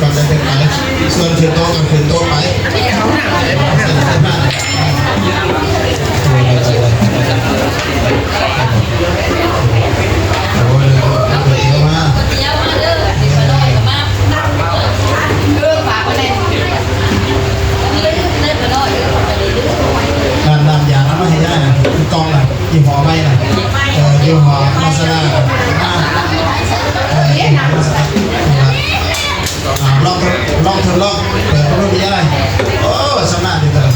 ກັນໄດ້ເປັນໄປ ສ່ວນຂຶ້ນໂຕະກໍຂຶ້ນໂຕະໄປ ນ້ຳ ນ້ຳຢາ ເອົາມາໃຫ້ຍາຍນະ ກ່ອງນະ ຍີ່ຫໍ້ໃໝ່ນະ ເອີ ຍີ່ຫໍ້ມາສະນາ ເອີ ຍີ່ຫໍ້ມາສະນາ ອ່າ ລອງ ລອງທົດລອງ ເປີດເບິ່ງດູຍາຍ ໂອ້ ຊຳນານດີຕະ ອ່າ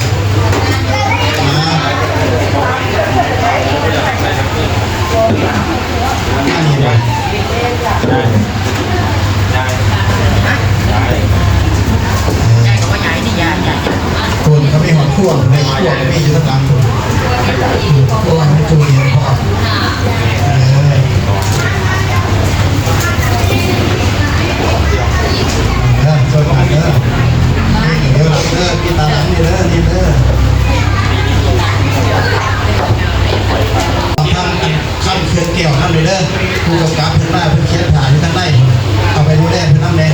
ອັນນີ້ບໍ່ ຍາຍ ຍາຍ ຍາຍ ຍາຍກໍວ່າຍາຍນີ້ ຍາຍ ຍາຍ ຄົນເຂົາມີຮອດຄົວ ໃນຄົວກໍມີຢູ່ທາງຫຼັງພຸ້ນ ຄົວໃນຕູ້ເຢັນພ້ອມ ເອີ ເດີ ຊ່ວຍກັນເດີ ນີ້ເດີ ເດີ ກິນຕາມຫຼັງນີ້ເດີ ນີ້ເດີ ທາງ ຄັນເຄື່ອນແກ້ວນຳເດີ ຜູ້ກຳກັບເພິ່ນມາ ເພິ່ນຂຽນຖ້າຢູ່ທາງໃນ ເອົາໄປດູແລເພິ່ນນຳແດ່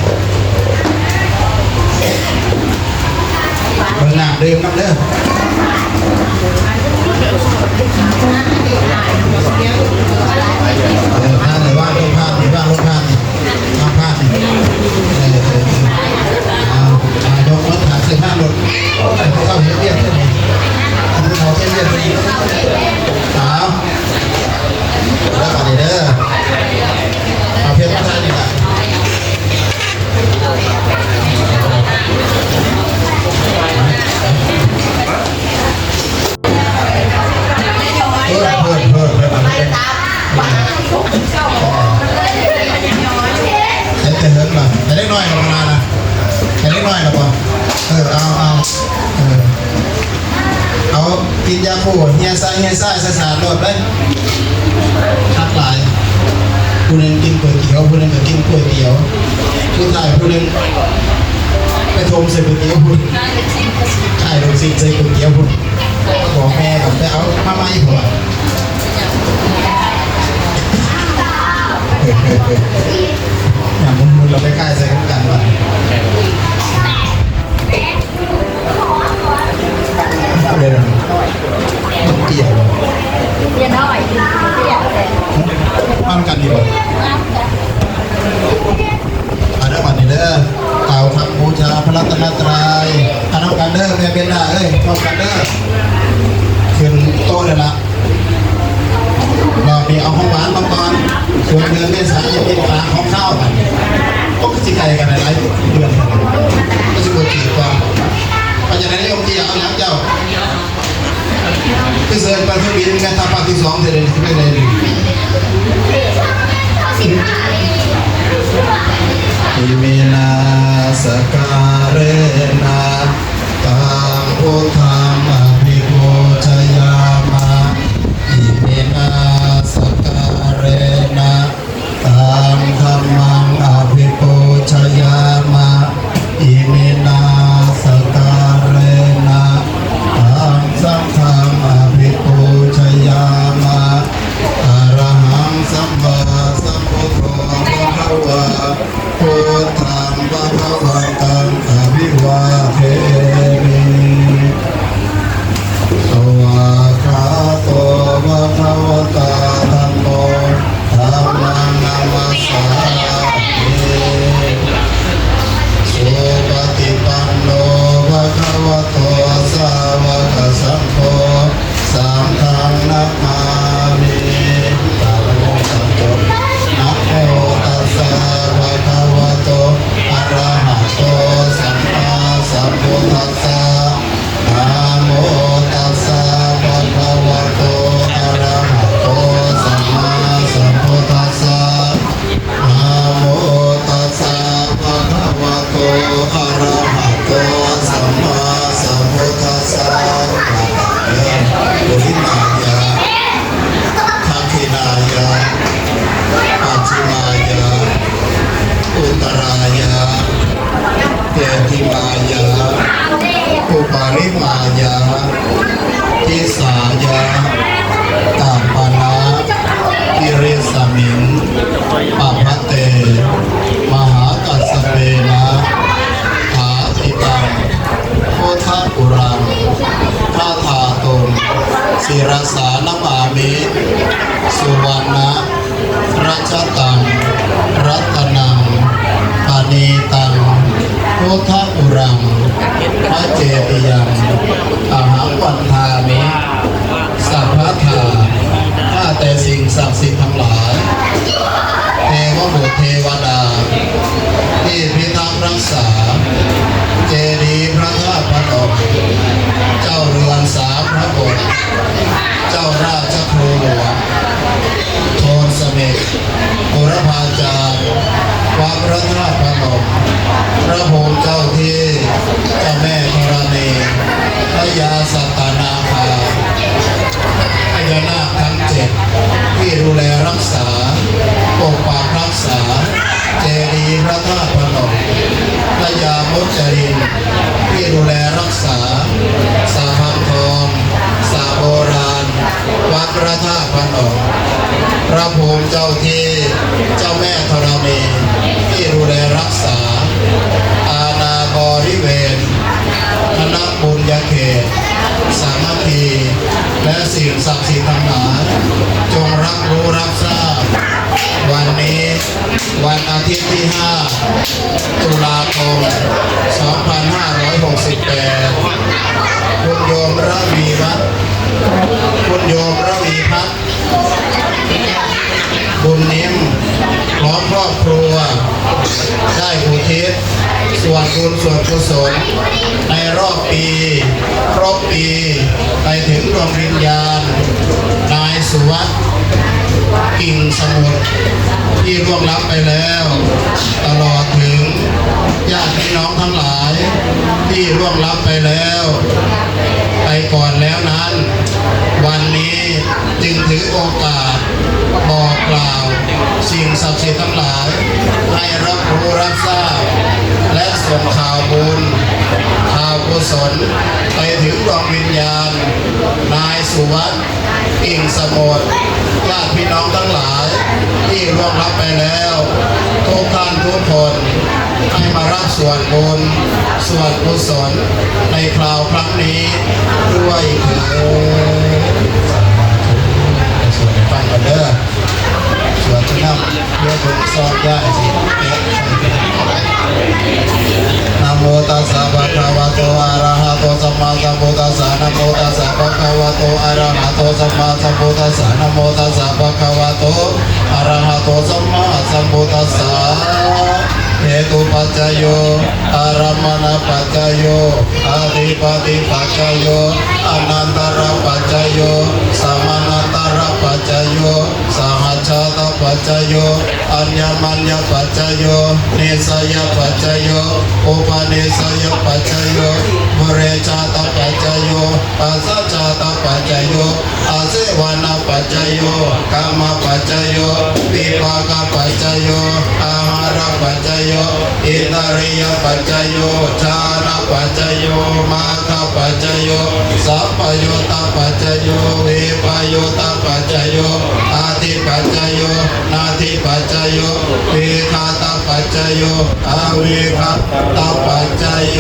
ເບິ່ງນ້ຳດື່ມນຳເດີ ເອີ ມາເລີຍ ວາງລົງພານນີ້ ວາງລົງພານນີ້ ວາງພານນີ້ ເອີ ເອີ ເອີ ເອົາ ເອົາ ຍົກລົດຖາດໃສ່ພານລົດ ເຂົາເຮັດວຽກເທື່ອນີ້ ເຂົາເຮັດວຽກເທື່ອນີ້ ເອົາ ແລ້ວບັດນີ້ເດີ ເອົາເພັດມາທາງນີ້ລະ ເພິ່ນ ເພິ່ນ ເພິ່ນ ເພິ່ນ ເພິ່ນ ເຮັດແຕ່ເຫິງລະ ແຕ່ເດັກນ້ອຍລະບໍ່ນານະ ແຕ່ເດັກນ້ອຍລະບໍ່ ເອີ ເອົາ ເອົາ ເອີ ເອົາ ກິນຢາຄູ ເຮຍຊາຍ ເຮຍຊາຍ ສາດໆ ໂລດເລີຍ ຄັກຫຼາຍ ຜູ້ໜຶ່ງກິນກ໋ວຍຕຽວ ຜູ້ໜຶ່ງກໍກິນກ໋ວຍຕຽວ ສຸດທ້າຍຜູ້ໜຶ່ງໄປຖົມໃສ່ກ໋ວຍຕຽວພຸ້ນ ຂາຍລູກຊີ້ນໃສ່ກ໋ວຍຕຽວພຸ້ນ ບອກແມ່ກໍໄປເອົາມາໃໝ່ພຸ້ນວ່າ ຍາມມຶນໆ ລະໄປຂາຍໃສ່ຄືກັນວ່າ. ເດ ເດ ເດ ເດ ເດ ມານຳກັນນີ້ບໍ່? ມາເດີ ບັດນີ້ເດີ ກ່າວຄຳບູຊາພະລັດຕະນະໄຕ ມານຳກັນເດີ ແມ່ເບັນດາເອີຍ ພ້ອມກັນເດີ ຂຶ້ນໂຕະເລີຍລະ. ລອບນີ້ເອົາຂອງຫວານມາກ່ອນ ສ່ວນເດືອນເມສາຈະເປັນປາຂອງຄາວກັນ ໂອ້ ຄືຊິໃກ້ກັນຫຼາຍເດືອນ ຄືຊິບໍ່ຖືກກ່ອນ ເອົາຈັ່ງໃດໂຍມເຕ້ຍ ເອົາຫຍັງເຈົ້າ? ຄືເຊີນປາທະວິນແມ່ນທັບພາກທີສອງເທື່ອໃດ ຊິເປັນໃດ? ອິເມນາ ສະກາເຣນາ ຕັງ ພຸດທັງ ອະພິປູຊະຍາມະ ອິເມນາ ສະກາເຣນະ ຕັງ ທັມມັງ ອະພິປູຊະຍາມະ ອິເມນາ ສະກາເຣນະ ຕັງ ສັງຄັງ ອະພິປູຊະຍາມະ ອະຣະ ຕັງ ລັດຕະນັງ ປະນີຕັງ ພຸດທະອຸຣັງ ພະເຈຕິຍັງ ອະຫັງວັນທາມິ ສັບພະທາ ຂ້າແຕ່ສິ່ງສັກສິດທັງຫຼາຍ ເທວະບຸດເທວະດາ ທີ່ພິທັກຮັກສາ ເຈດີພະທາດພະນົມ ເຈົ້າເຮືອນສາມພະບົດ ເຈົ້າລາຊະຄູຫຼວງ ໂທນສະເມັດ ບູລະພາຈານ ວັດພະທາດພະນົມ ພະພູມເຈົ້າທີ່ ເຈົ້າແມ່ທໍລະນີ ພະຍາສັດຕະນາຄາ ພະຍານາກທັງເຈັດ ທີ່ດູແລຮັກສາ ປົກປັກຮັກສາ ເຈດີພະທາດພະນົມ ພະຍາມຸດຈະລິນ ທີ່ດູແລຮັກສາ ສະພັງທອງ ສະໂບລານ ວັດພະທາດພະນົມ ພະພູມເຈົ້າທີ່ ເຈົ້າແມ່ທໍລະນີ ທີ່ດູແລຮັກສາ ອານາບໍລິເວນ ຄະນະບຸນຍະເຂດ ສາມັກຄີ ແລະ ສິ່ງສັກສິດທັງຫຼາຍ ຈົ່ງຮັບຮູ້ຮັບຊາບ ວັນນີ້ ວັນອາທິດທີຫ້າ ຕຸລາຄົມ ສອງພັນຫ້າຮ້ອຍຫົກສິບແປດ ຄຸນໂຍມລະວີວັດ ຄຸນໂຍມລະວີພັດ ບຸນນິມ ພ້ອມຄອບຄົວ ໄດ້ອຸທິດສ່ວນບຸນສ່ວນກຸສົນ ໃນຮອບປີ ຄົບປີ ໄປເຖິງດວງວິນຍານ ນາຍສຸວັດ ກິ່ງສະໝຸດ ທີ່ລ່ວງລັບໄປແລ້ວ ຕະຫຼອດເຖິງຍາດພີ່ນ້ອງທັງຫຼາຍ ທີ່ລ່ວງລັບໄປແລ້ວ ໄປກ່ອນແລ້ວນັ້ນ ວັນນີ້ຈຶ່ງຖືໂອກາດບອກກ່າວສິ່ງສັກສິດທັງຫຼາຍ ໃຫ້ຮັບຮູ້ຮັບຊາບ ແລະ ສົ່ງຂ່າວບຸນ ຂ່າວກຸສົນ ໄປເຖິງດວງວິນຍານ ນາຍສຸວັດ ກິ່ງສະໝຸດ ຍາດພີ່ນ້ອງທັງຫຼາຍ ທີ່ລ່ວງລັບໄປແລ້ວ ທຸກທ່ານທຸກຄົນ ໃຫ້ມາຮັບສ່ວນບຸນ ສ່ວນກຸສົນ ໃນຄາວຄັ້ງນີ້ດ້ວຍເທີ້ນ. ສາທຸ. ໄປສວດໃຫ້ຟັງກ່ອນເດີ. ສວດນຳ ເພື່ອເບິ່ງຊອງຍ້າຍຊິແກະ. ນະໂມຕັດສະ ພະຄະວະໂຕ ອະລະຫະໂຕ ສຳມາສຳພຸດທັດສະ. ນະໂມຕັດສະ ພະຄະວະໂຕ ອະລະຫະໂຕ ສຳມາສຳພຸດທັດສະ. ນະໂມຕັດສະ ພະຄະວະໂຕ ອະລະຫະໂຕ ສຳມາສຳພຸດທັດສະ. ເຫຕຸປັດຈະໂຍ ອາລັມມະນະປັດຈະໂຍ ອະທິປະຕິປັດຈະໂຍ ອະນັນຕະລະປັດຈະໂຍ ສະມານັນຕະລະປັດຈະໂຍ ສະຫັດສະຕະປັດຈະໂຍ ອັນຍະມັນຍະປັດຈະໂຍ ນິສະຍະປັດຈະໂຍ ອຸປະນິສະຍະປັດຈະໂຍ ປຸເຣຊາຕະປັດຈະໂຍ ປັດສະຈາຕະປັດຈະໂຍ ອາເສວະນະປັດຈະໂຍ ກຳມະປັດຈະໂຍ ວິປາກະປັດຈະໂຍ ອາຫາລະປັດຈະໂຍ ອິນດະລີຍະປັດຈະໂຍ ຊານະປັດຈະໂຍ ມັກຂະປັດຈະໂຍ ສັມປະຍຸດຕະປັດຈະໂຍ ວິປະຍຸດຕະປັດຈະໂຍ ອະທິປັດຈະໂຍ ນາທິປັດຈະໂຍ ວິຄະຕະປັດຈະໂຍ ອະວິຄະຕະປັດຈະໂຍ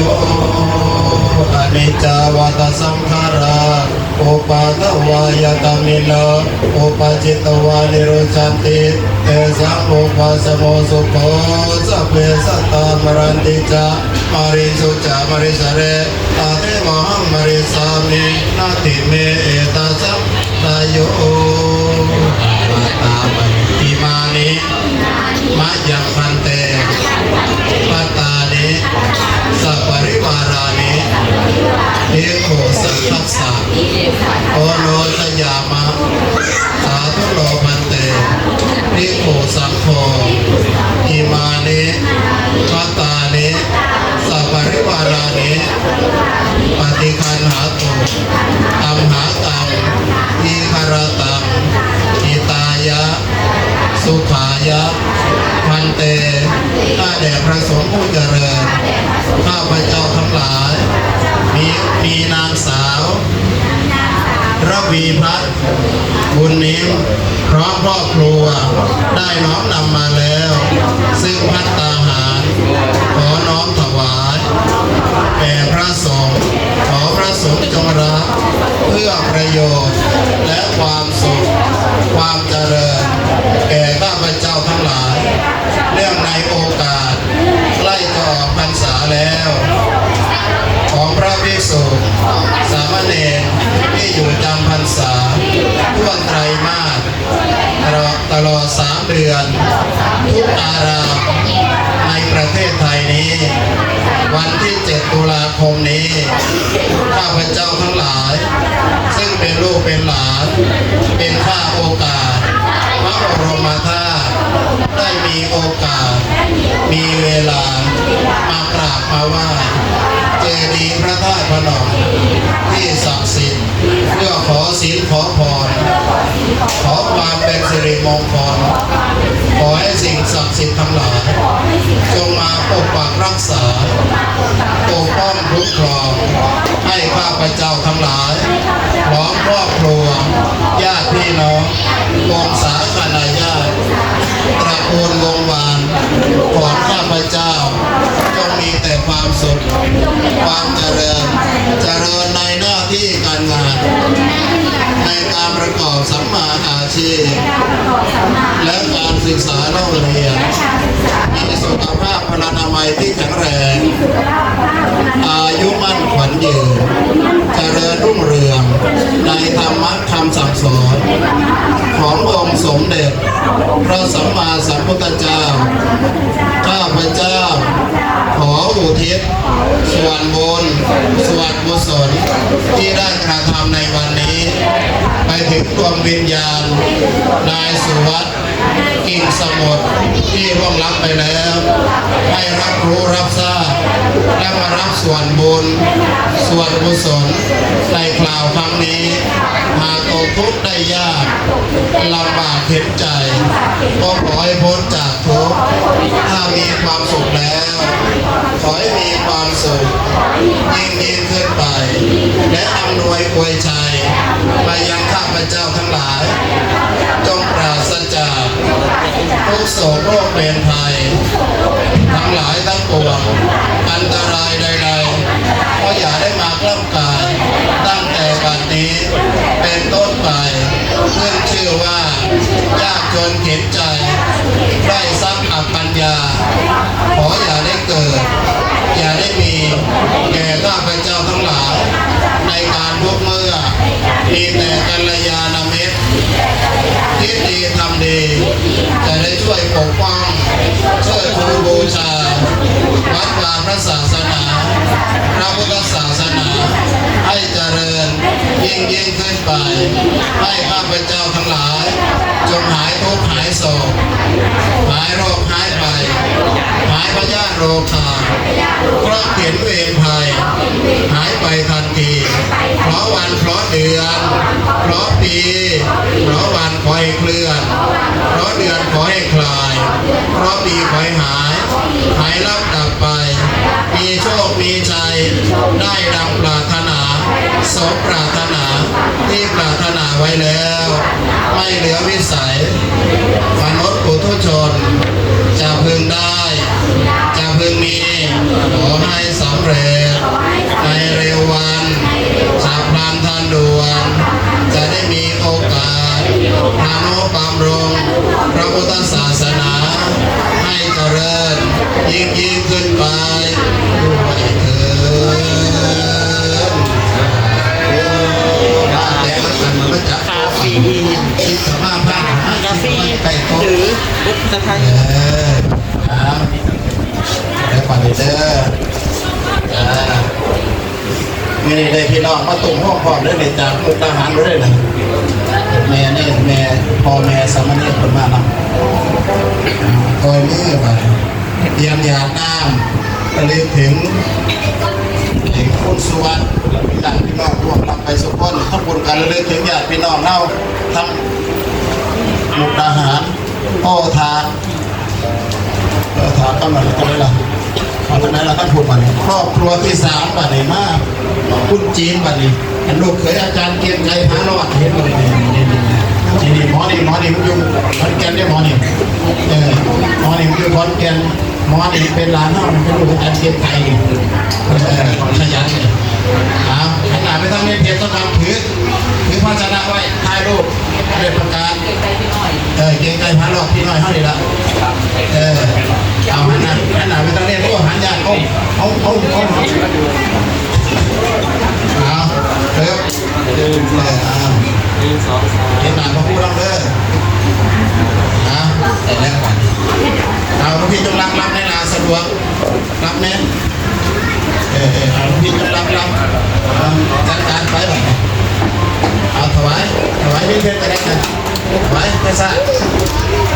ອະນິດຈາວະຕະສັງຂາລາ ອຸປາທະວາຍະທຳມິນາ ອຸປະຈິດຕະວານິໂຣຈານຕິ ເຕສັງ ອຸປັສສະໂມ ສຸໂຂ ສັບເພ ສັດຕາ ມະຣັນຕິຈາ ມະລິງສຸຈາ ມະລິສະເຣ ຕະເທວະຫັງ ມະລິສາມິ ນາທິເມ ເອຕະສັງ ຕະໂຍ ອາມາຕາ ມະນິ ອິມານິ ມະຍັງ ພັນເຕ ພັດຕານິ ສະປະລິວາລານິ ພິກຂຸສັງຄັດສະ ໂອໂນຊະຍາມະ ສາທຸໂນ ພັນເຕ ພິກຂຸສັງໂຄ ອິມານິ ພັດຕານິ ສະປະລິວາລານິ ປະຕິຄັນຫາຕຸ ອັມຫາກັງ ທີຄະຣະຕັງ ຫິຕາຍະ ສຸຂາຍະ ພັນເຕ ຂ້າແດ່ພະສົງຜູ້ຈະເລີນ ຂ້າພະເຈົ້າທັງຫຼາຍ ມີ ມີນາງສາວ ລະວີພັດ ບຸນນິມ ພ້ອມຄອບຄົວ ໄດ້ນ້ອມນຳມາແລ້ວ ຊຶ່ງພັດຕາຫານ ຂໍນ້ອມຖວາຍ ແດ່ພະສົງ ຂໍພະສົງຈົ່ງຮັບ ເພື່ອປະໂຫຍດ ແລະ ຄວາມສຸກ ຄວາມຈະເລີນ ແກ່ຂ້າພະເຈົ້າທັງ ທຸກອາຣາມໃນປະເທດໄທນີ້ ວັນທີເຈັດ ຕຸລາຄົມນີ້ ຂ້າພະເຈົ້າທັງຫຼາຍ ຊຶ່ງເປັນລູກເປັນຫຼານ ເປັນຂ້າໂອກາດ ພະບໍລົມມະທາດ ໄດ້ມີໂອກາດ ມີເວລາ ມາກາບມາໄຫວ້ເຈດີພະທາດພະນົມທີ່ສັກສິດ ເພື່ອຂໍສິນຂໍພອນ ຂໍຄວາມເປັນສິລິມົງຄົນ ຂໍໃຫ້ສິ່ງສັກສິດທັງຫຼາຍ ຈົ່ງມາປົກປັກຮັກສາ ປົກປ້ອງຄຸ້ມຄອງ ໃຫ້ຂ້າພະເຈົ້າທັງຫຼາຍ ພ້ອມຄອບຄົວ ຍາດພີ່ນ້ອງ ວົງສາຄະນະຍາດ ຕະກູນວົງວານຂອງຂ້າພະເຈົ້າ ຈົ່ງມີແຕ່ຄວາມສຸກ ຄວາມຈະເລີນ ຈະເລີນໃນໜ້າທີ່ການງານ ໃນການປະກອບສຳມາອາຊີບ ແລະ ການສຶກສາເລົ່າຮຽນ ມີສຸຂະພາບພະລານາໄມທີ່ແຂງແຮງ ອາຍຸໝັ້ນຂວັນຍືນ ຈະເລີນຮຸ່ງເຮືອງໃນທຳມະ ຄຳສັ່ງສອນຂອງອົງສົມເດັດພະສຳມາສຳພຸດທະເຈົ້າ ຂ້າພະເຈົ້າຂໍອຸທິດສ່ວນບຸນ ສ່ວນກຸສົນທີ່ໄດ້ກະທຳໃນວັນນີ້ ໄປເຖິງດວງວິນຍານນາຍສຸວັດ ກິ່ງສະໝຸດທີ່ລ່ວງລັບໄປແລ້ວ ໃຫ້ຮັບຮູ້ຮັບຊາບ ແລະ ມາຮັບສ່ວນບຸນ ສ່ວນກຸສົນໃນຄລາວຄັ້ງນີ້ ຫາກຕົກທຸກໄດ້ຍາກ ລຳບາກເຫັນໃຈ ກໍຂໍໃຫ້ພົ້ນຈາກທຸກ ຖ້າມີຄວາມສຸກແລ້ວ ຂໍໃຫ້ມີຄວາມສຸກ ຍິ່ງໆຂຶ້ນໄປ ແລະ ອຳນວຍອວຍໄຊມາຍັງຂ້າພະເຈົ້າທັງຫຼາຍ ຈົ່ງປາສຈາກທຸກໂສກໂລກເວນໄພທັງຫຼາຍທັງປວງ ອັນຕະລາຍໃດໆ ກໍຢ່າໄດ້ມາກ້ຳກາຍ ຕັ້ງແຕ່ບັດນີ້ເປັນຕົ້ນໄປ ຂຶ້ນຊື່ວ່າຍາກຈົນເຂັນໃຈ ໄດ້ຊັກອັບປັນຍາ ຂໍຢ່າໄດ້ເກີດ ຢ່າໄດ້ມີ ແກ່ຂ້າພະເຈົ້າທັງຫຼາຍ ໃນການທຸກເມື່ອ ມີແຕ່ກັນລະຍານະມິດ ຄິດດີທຳດີ ຈະໄດ້ຊ່ວຍປົກປ້ອງ ເຊີດຊູບູຊາ ວັດວາພະສາສະໜາ ພະພຸດທະສາສະໜາ ໃຫ້ຈະເລີນຍິ່ງໆຂຶ້ນໄປ ໃຫ້ຂ້າພະເຈົ້າທັງຫຼາຍ ຈົ່ງຫາຍທຸກຫາຍໂສກ ຫາຍໂລກຫາຍໄພ ຫາຍພະຍາດໂລຄາ ເພາະເຂັນເວນໄພ ຫາຍໄປທັນທີ ເພາະວັນເພາະເດືອນ ເພາະປີ ເພາະວັນຂໍໃຫ້ເຄື່ອນ ເພາະເດືອນຂໍໃຫ້ຄລາຍ ເພາະປີຂໍໃຫ້ຫາຍ ຫາຍລັບດັບໄປ ມີໂຊກມີໄຊ ໄດ້ດັ່ງປາດຖະໜາ ສົມປາດຖະໜາ ທີ່ປາດຖະໜາໄວ້ແລ້ວ ໄມ່ເຫຼືອວິໄສ ມະນຸດປຸຖຸຊົນ ຈະເພິ່ງໄດ້ ຈະເພິ່ງມີ ຂໍໃຫ້ສຳເລັດ ໃນເລັວວັນ ສາມພັນທ່ານດວງ ຈະໄດ້ມີໂອກາດ ທະນຸບຳລຸງ ພະພຸດທະສາສະໜາ ໃຫ້ຈະເລີນ ຍິ່ງໆຂຶ້ນໄປ ດ້ວຍເທີ້ນ. ມາແຕ່ລະອັນມາຈາກ ກາເຟອີນ ຄິດສະມາພາບ ກາເຟອີນ ໃກ້ໂຕະ ຫຼື ບຸກຕະໄທ ເອີ ເອົາ ແລ້ວປານນີ້ເດີ ອ່າ ມື້ນີ້ໄດ້ພີ່ນ້ອງມາຕຸ້ມໂຮມພ້ອມເດີ ນີ້ຈາກມຸກດາຫານເລີຍນະ ແມ່ນີ້ ແມ່ ພໍ່ແມ່ສາມະເນນເພິ່ນມານຳ ກ່ອຍມືບາດນີ້ ຕຽມຢາດນ້ຳ ລະລຶກເຖິງ ເຖິງຄຸນສຸວັດ ແລະ ຍາດພີ່ນ້ອງຮ່ວມຮັບໄປສຸກຄົນ ທຳບຸນການລະລຶກເຖິງຍາດພີ່ນ້ອງເຮົາ ທັງມຸກດາຫານ ໂອ້ ຖ້າ ເອີ ຖາມຄຳນັ້ນເທົ່າໃດລະ? ເອົາຈັ່ງໃດລະ ຄັນພູດບາດນີ້ ຄອບຄົວທີສາມບາດນີ້ມາ ຄົນຈີນບາດນີ້ ອັນລູກເຂີຍອາຈານກຽງໄກ ພາລອດ ເຫັນບໍ່ນີ້? ນີ້ ນີ້ ນີ້ ນີ້ ໝໍນີ້ ໝໍນີ້ມັນຢູ່ຂອນແກ່ນເດ້ ໝໍນີ້ ເອີ ໝໍນີ້ມັນຢູ່ຂອນແກ່ນ ໝໍນີ້ເປັນຫຼານເຮົາ ເປັນລູກອາຈານກຽງໄກ ເອີ ຂະຫຍັນ ເອົາ ຫັນໜ້າໄປທາງນີ້ ເພດສະຫວັນ ຖື ຖືພາຊະນະໄວ້ ຖ່າຍຮູບ ໄດ້ປະກາດ ເອີ ເກງໃຈພາລອກພີ່ນ້ອຍເຮົານີ້ລະ ເອີ ເອົາ ຫັນໜ້າ ຫັນໜ້າໄປທາງນີ້ ໂອ້ ຫັນຍາກ ເອົາ ເອົາ ເອົາ ເອົາ ເອົາ ເອີ ເອີ ເອົາ ໜຶ່ງ ສອງ ສາມ ເຫັນໜ້າພໍ່ຄູນຳເດີ ເອົາ ໄດ້ແລ້ວບາດນີ້ ຈົງລັກ ລັບແນ່ລະ ສະດວກ ລັບແນ່ ເອີ ເອີ ເອົາ ພີ່ຈົງລັກ ລັບ ເອົາ ຈັດການໄປບາດນີ້ ເອົາ ຖວາຍ ຖວາຍເງິນເດືອນກໍໄດ້ນະ ຖວາຍ ໄປຊະ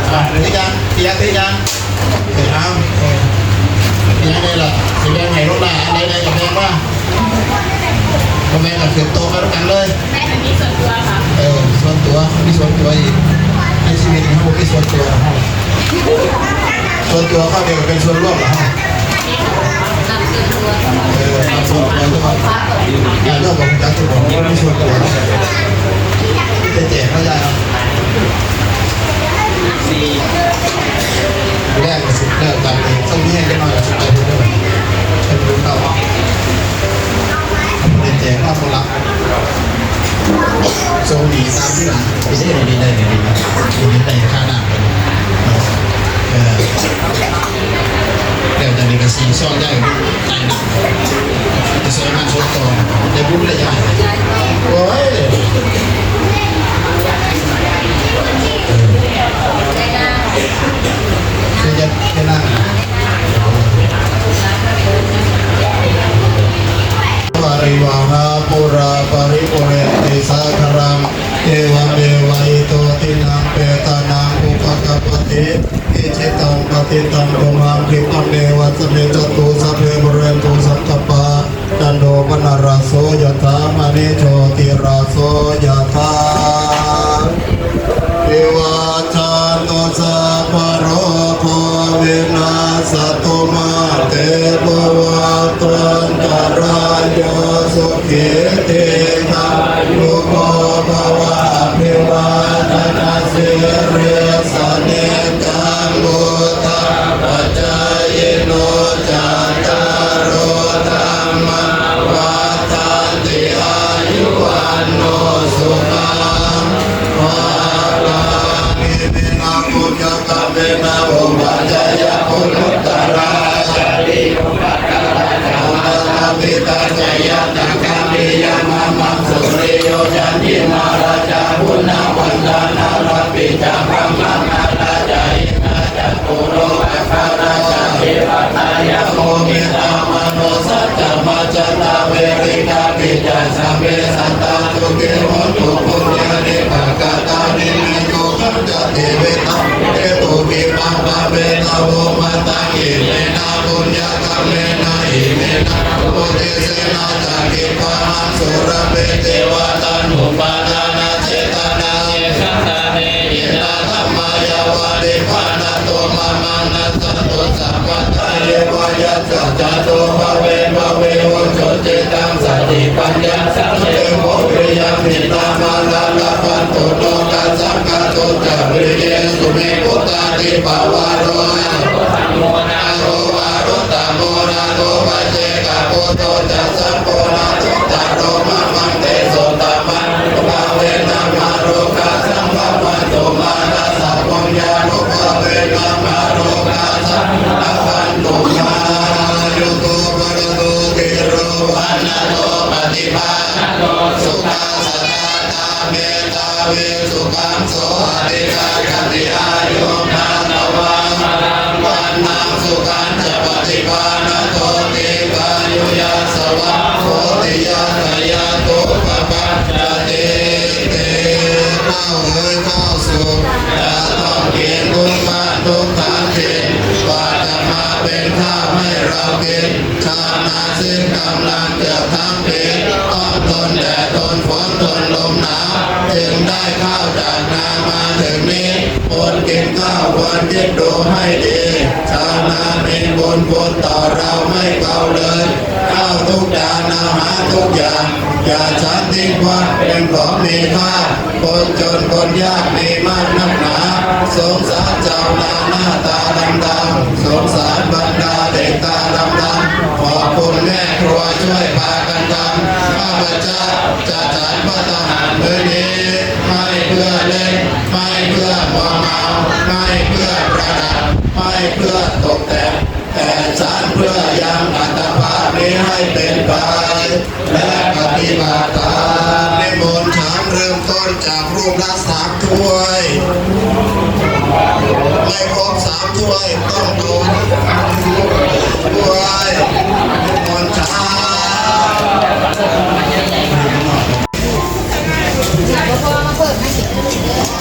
ເອົາ ຖືຢ່າງ ເຕີຍ ຖືຢ່າງ ເອີ ເອົາ ເອີ ເປັນຫຍັງແດ່ລະ ຊິແບ່ງໃຫ້ລູກຫຼານອັນໃດແດ່ກໍແບ່ງມາ ບໍ່ແມ່ນກໍຂຶ້ນໂຕະມານຳກັນເລີຍ. ແມ່ນ ອັນນີ້ສ່ວນຕົວຄ່ະ ເອີ ສ່ວນຕົວ ມີສ່ວນຕົວອີກ ໃນຊີວິດນີ້ເຮົາບໍ່ມີສ່ວນຕົວ ສ່ວນຕົວເຂົາເດ ເປັນສ່ວນລວມລະເຮົາ ເອີ ສ່ວນຕົວ ຍາດໂຍມບໍ່ຮູ້ຈັກຄືກັນ ບໍ່ມີສ່ວນຕົວ ມີແຕ່ແຈກເນາະ ຍາດເນາະ. ແລ້ວກໍຊິແລ້ວກັນອີກ ເຊິ່ງມີແຮງຈັກໜ້ອຍກໍຊິໄປພຸ້ນເດີ ເປັນບຸນເກົ່າ ເປັນແຈກເອົາບໍ່ລັບ ໂຊງໜີຕາມທີ່ຫຼັງ ໄປເດ້ ດີໄດ້ ດີໄດ້ ດີໄດ້ ຄ່ານ້ຳ ເອີ ແລ້ວຈາກນີ້ກໍຊິຊອກຍ້າຍ ໄປນຳ ໄປຊ່ອຍງານສົບຕໍ່ ໄດ້ບຸນໄດ້ຍ້າຍ ໂອ້ຍ ເອີ ຄືຈະເປັນນາງ ວາຣິວະຫາ ປູຣາ ປະລິປູເຣນຕິ ສາຄະລັງ ເອວັງ ເອວະ ອິໂຕ ທິນນັງ ເປຕານັງ ອຸປະກັບປະຕິ ອິຈຊິຕັງ ປະຕິດຕັງ ຕຸມຫັງ ຂິບຕັງ ເມວະ ສະມິດສະຕຸ ສັບເພ ປະເຣນຕຸ ສັງກັບປາ ຈັນໂທ ປະນະລະໂສ ຍະຖາ ມະນີ ໂຊຕິລາໂສ ຍະຖາ ວິວາຈັນຕຸ ສັບພະໂລໂຄ ວິນາສະຕຸ ມາເຕ ພະວັດຕວັນຕະລາໂຍ ສຸຂີ ທີຄາຍຸໂກ ພະວະ ອະພິວາທະນະສີລິສະ ນິກ ຈັ່ງ ວຸດທະປະຈາຍິໂນ ຈັດຕາໂລ ທຳມາ ວັດທັນຕິ ອາຍຸ ວັນໂນ ສຸຂັງ ພະລັງ ອິເມນະ ປຸນຍະກຳເມນະ ໂອປະຈາຍະ ກຸລຸດຕະຣາ ຈາຣິໂຍ ປັກກະລະ ຈາ ມາຕາ ປິຕາ ຈະ ຍາຕະ ກາມິຍະ ມະມັງ ສຸລິໂຍ ຈັນຕິມາ ລາຈາ ປຸນນະ ວັນຕາ ນາລະ ປິດຈະ ບະມະ ມາລາ ຈາ ອິນທາ ຈະ ໂກໂລ ອັກຄະລາ ຈາ ເທວະຕາ ຍະໂມ ມິດຕາ ມະໂນ ສັດຕະ ມະຈັນຕາ ເວຣິຕາ ປິດຈະ ສັບເພ ສັດຕາ ສຸຂີ ໂຫນຕຸ ປຸນຍານິ ປະກະຕານິ ເມ ໂຕ ຂັນຈະ ເທເວຕາ ເອຕຸ ວິປັງ ປະເວຕາ ໂວ ມະຕັງ ອິເມນະ ປຸນຍະກຳເມນະ ອິເມນະ ໂອເຕເສນະ ຈະ ກິບປະຫັງ ສຸລະເພ ເທວະຕານຸປະທານະ ເຈຕະນາ ເອສະຕາເນ ອິດຕະທຳມາຍາວະ ນິບພານະໂຕ ມະມັງ ນັດສະຕຸ ສະພະທາ ເຍວະ ຍັດສະ ຈະໂຕ ພະເວ ພະເວ ໂຫ ໂຕ ຈິດຕັງ ສະຕິ ປັນຍາ ສະເມ ໂພ ວິລິຍະ ມິດຕາ ມາລາ ລະພັນຕຸ ໂລກັດສັງ ກະຕຸນ ຈະ ວິລິເຍ ສຸ ເມ ພຸດທາທິ ປະວາໂຣ ນາໂທ ທຳໂມ ນາໂທ ວາລຸດຕະໂມ ນາໂທ ປັດເຈ ກະປຸດໂຕ ຈະ ສັງໂຄ ນາໂທ ຕະໂລ ມະມັງ ເຕ ໂສ ຕະມານຸພາເວນະ ມາໂລກາສັງ ພະວັນຕຸ ມາ ນະ ສະ ປຸນຍານຸພາເວນະ ມາໂລກາສັງ ລະພັນຕຸ ມາ ອາຍຸໂກ ພະລະໂກ ທີໂຣ ວັນນະໂທ ປະຕິພານະໂນ ສຸຂັງ ສະທາ ຕາ ເມ ທາ ວິສຸຂັງ ໂສ ອະທິກາຄະຕິ ອາຍຸ ພະລະວັງ ພະລັງ ວັນນະ ສຸຂັນ ຈະ ປະຕິພານະໂຕ ດີຄາຍຸ ຍະສະວະ ໂຊ ຕິ ຍະ ຈະ ຍະ ໂຕ ປະປັດຈະ ຕິ ເຕ ເຂົ້າເອີຍ ເຂົ້າສຸກ ຈະຕ້ອງກິນທຸກບ້ານທຸກຖານຖິ່ນ ກວ່າຈະມາເປັນຂ້າວໃຫ້ເຮົາກິນ ຊາວນາເຊິ່ງກຳລັງເກືອບທັງປີ ຕ້ອງທົນແດດທົນຝົນທົນລົມໜາວ ຈຶ່ງໄດ້ຂ້າວຈາກນາມາເຖິງນີ້ ຄົນກິນຂ້າວຄວນຄິດດູໃຫ້ດີ ຊາວນາມີບຸນຄຸນຕໍ່ເຮົາໄມ່ເກົ່າເລີຍ ຂ້າວທຸກຈານ ອາຫານທຸກຢ່າງ ຢ່າສັນຖິ້ມຂວ້າງເປັນຂອງມີຄ່າ ຄົນຈົນຄົນຍາກມີມາກນັກໜາ ສົງສານຊາວນາໜ້າຕາດຳໆ ສົງສານບັນດາເດັກຕາດຳໆ ຂອບຄຸນແມ່ຄົວຊ່ວຍພາກັນທຳ ຂ້າພະເຈົ້າຈະສັນພັດຕາຫານມື້ນີ້ ໄມ້ເພື່ອເຫຼັ້ນ ໄມ້ເພື່ອມົວເມົາ ໄມ້ເພື່ອປະດັບ ໄມ້ເພື່ອຕົກແຕ່ງ ແຕ່ສັນເພື່ອຍັງອັດຕະພາບນີ້ໃຫ້ເປັນໄປ ແລະ ປະຕິບັດຕາມ ນິມົນສັນເລີ່ມຕົ້ນຈາກຮູບລະສາມຖ້ວຍ ໃຫ້ຄົບສາມຖ້ວຍ ຕ້ອງໂດນຖ້ວຍ ຕອນເຊົ້າ.